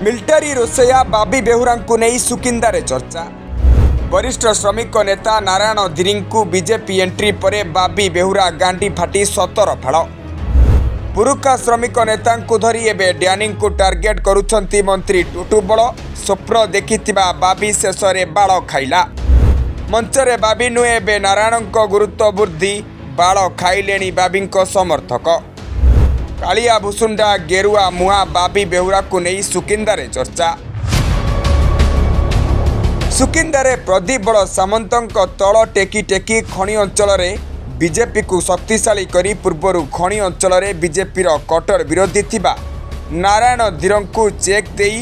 Military ରୋଷେୟା ବାବି ବେହୁରାଙ୍କୁ ନେଇ ସୁକିନ୍ଦାରେ ଚର୍ଚ୍ଚା। ବରିଷ୍ଠ ଶ୍ରମିକ ନେତା ନାରାୟଣ ଧିରୀଙ୍କୁ ବିଜେପି ଏଣ୍ଟ୍ରି ପରେ ବାବି ବେହୁରା ଗାଣ୍ଡି ଫାଟି 17 ଫାଳ। ପୁରୁଖା ଶ୍ରମିକ ନେତାଙ୍କୁ ଧରି ଏବେ ଡ୍ୟାନିଙ୍କୁ ଟାର୍ଗେଟ କରୁଛନ୍ତି ମନ୍ତ୍ରୀ ଟୁଟୁ ବଳ। ସ୍ୱପ୍ନ ଦେଖିଥିବା ବାବି ଶେଷରେ ବାଳ ଖାଇଲା। ମଞ୍ଚରେ ବାବି ନୁହେଁ, ଏବେ ନାରାୟଣଙ୍କ ଗୁରୁତ୍ୱ ବୃଦ୍ଧି। ବାଳ ଖାଇଲେଣି ବାବିଙ୍କ ସମର୍ଥକ। କାଳିଆ ଭୁଷୁଣ୍ଡା ଗେରୁଆ ମୁହାଁ ବାବି ବେହୁରାକୁ ନେଇ ସୁକିନ୍ଦାରେ ଚର୍ଚ୍ଚା। ସୁକିନ୍ଦାରେ ପ୍ରଦୀପ ବଳ ସାମନ୍ତଙ୍କ ତଳ ଟେକି ଟେକି ଖଣି ଅଞ୍ଚଳରେ ବିଜେପିକୁ ଶକ୍ତିଶାଳୀ କରି ପୂର୍ବରୁ ଖଣି ଅଞ୍ଚଳରେ ବିଜେପିର କଟ୍ଟର ବିରୋଧୀ ଥିବା ନାରାୟଣ ଧୀରଙ୍କୁ ଚେକ୍ ଦେଇ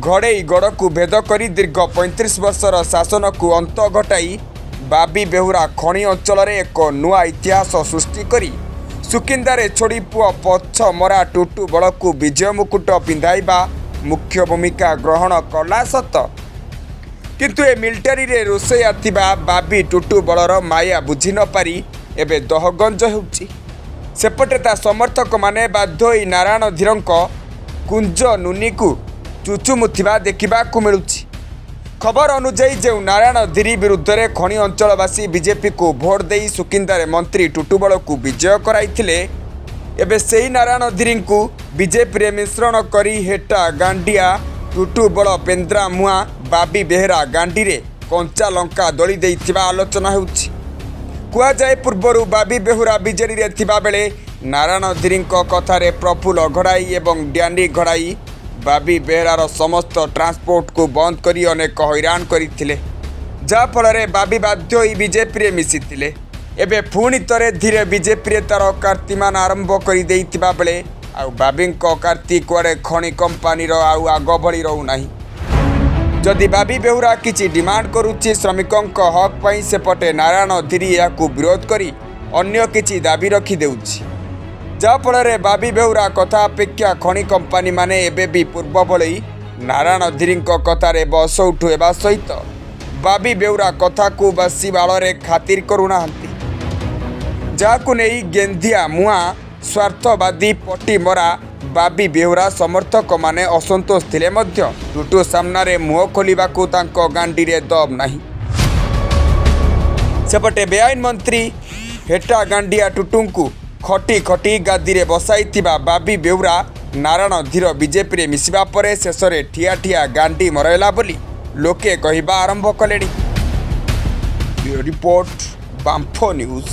ଘଡ଼େଇ ଗଡ଼କୁ ଭେଦ କରି ଦୀର୍ଘ 35 ବର୍ଷର ଶାସନକୁ ଅନ୍ତ ଘଟାଇ ବାବି ବେହୁରା ଖଣି ଅଞ୍ଚଳରେ ଏକ ନୂଆ ଇତିହାସ ସୃଷ୍ଟି କରି ସୁକିନ୍ଦାରେ ଛୋଡ଼ି ପୁଅ ପଛ ମରା ଟୁଟୁ ବଳକୁ ବିଜୟ ମୁକୁଟ ପିନ୍ଧାଇବା ମୁଖ୍ୟ ଭୂମିକା ଗ୍ରହଣ କଲା ସତ, କିନ୍ତୁ ଏ ମିଲିଟାରୀରେ ରୋଷେଇଆ ଥିବା ବାବି ଟୁଟୁ ବଳର ମାୟା ବୁଝି ନପାରି ଏବେ ଦହଗଞ୍ଜ ହେଉଛି। ସେପଟେ ତା ସମର୍ଥକମାନେ ବାଧ୍ୟ ହୋଇ ନାରାୟଣ ଧୀରଙ୍କ କୁଞ୍ଜ ନୁନିକୁ ଚୁଚୁମୁଥିବା ଦେଖିବାକୁ ମିଳୁଛି। ଖବର ଅନୁଯାୟୀ, ଯେଉଁ ନାରାୟଣ ଧୀରି ବିରୁଦ୍ଧରେ ଖଣି ଅଞ୍ଚଳବାସୀ ବିଜେପିକୁ ଭୋଟ ଦେଇ ସୁକିନ୍ଦାରେ ମନ୍ତ୍ରୀ ଟୁଟୁବଳକୁ ବିଜୟ କରାଇଥିଲେ, ଏବେ ସେଇ ନାରାୟଣ ଧୀରିଙ୍କୁ ବିଜେପିରେ ମିଶ୍ରଣ କରି ହେଟା ଗାଣ୍ଡିଆ ଟୁଟୁ ବଳ ପେନ୍ଦ୍ରା ମୁହାଁ ବାବି ବେହେରା ଗାଣ୍ଡିରେ କଞ୍ଚା ଲଙ୍କା ଦଳି ଦେଇଥିବା ଆଲୋଚନା ହେଉଛି। କୁହାଯାଏ, ପୂର୍ବରୁ ବାବି ବେହୁରା ବିଜେଡ଼ିରେ ଥିବାବେଳେ ନାରାୟଣ ଧୀରିଙ୍କ କଥାରେ ପ୍ରଫୁଲ୍ଲ ଘଡ଼ାଇ ଏବଂ ଡ୍ୟାନି ଘଡ଼ାଇ ବାବି ବେହେରାର ସମସ୍ତ ଟ୍ରାନ୍ସପୋର୍ଟକୁ ବନ୍ଦ କରି ଅନେକ ହଇରାଣ କରିଥିଲେ, ଯାହାଫଳରେ ବାବି ବାଧ୍ୟ ହୋଇ ବିଜେପିରେ ମିଶିଥିଲେ। ଏବେ ପୁଣି ଥରେ ଧୀରେ ବିଜେପିରେ ତାର କାର୍ତ୍ତିମାନ ଆରମ୍ଭ କରିଦେଇଥିବା ବେଳେ ଆଉ ବାବିଙ୍କ କାର୍ତ୍ତି କୁଆଡ଼େ ଖଣି କମ୍ପାନୀର ଆଉ ଆଗ ଭଳି ରହୁନାହିଁ। ଯଦି ବାବି ବେହୁରା କିଛି ଡିମାଣ୍ଡ କରୁଛି ଶ୍ରମିକଙ୍କ ହକ୍ ପାଇଁ, ସେପଟେ ନାରାୟଣ ଧୀରି ଏହାକୁ ବିରୋଧ କରି ଅନ୍ୟ କିଛି ଦାବି ରଖିଦେଉଛି, ଯାହାଫଳରେ ବାବି ବେହୁରା କଥା ଅପେକ୍ଷା ଖଣି କମ୍ପାନୀମାନେ ଏବେ ବି ପୂର୍ବ ଭଳି ନାରାୟଣ ଧୀରିଙ୍କ କଥାରେ ବସ ଉଠୁ ହେବା ସହିତ ବାବି ବେହୁରା କଥାକୁ ବାସି ବାଳରେ ଖାତିର କରୁନାହାନ୍ତି। ଯାହାକୁ ନେଇ ଗେନ୍ଧିଆ ମୁହାଁ ସ୍ୱାର୍ଥବାଦୀ ପଟି ମରା ବାବି ବେହୁରା ସମର୍ଥକମାନେ ଅସନ୍ତୋଷ ଥିଲେ ମଧ୍ୟ ଟୁଟୁ ସାମ୍ନାରେ ମୁହଁ ଖୋଲିବାକୁ ତାଙ୍କ ଗାଣ୍ଡିରେ ଦମ୍ ନାହିଁ। ସେପଟେ ବେଆଇନ ମନ୍ତ୍ରୀ ହେଟା ଗାଣ୍ଡିଆ ଟୁଟୁଙ୍କୁ ଖଟି ଖଟି ଗାଦିରେ ବସାଇଥିବା ବାବି ବେହୁରା ନାରାୟଣ ଧୀର ବିଜେପିରେ ମିଶିବା ପରେ ଶେଷରେ ଠିଆ ଠିଆ ଗାଣ୍ଡି ମରାଇଲା ବୋଲି ଲୋକେ କହିବା ଆରମ୍ଭ କଲେଣି। ରିପୋର୍ଟ, ବାମ୍ଫ ନ୍ୟୁଜ୍।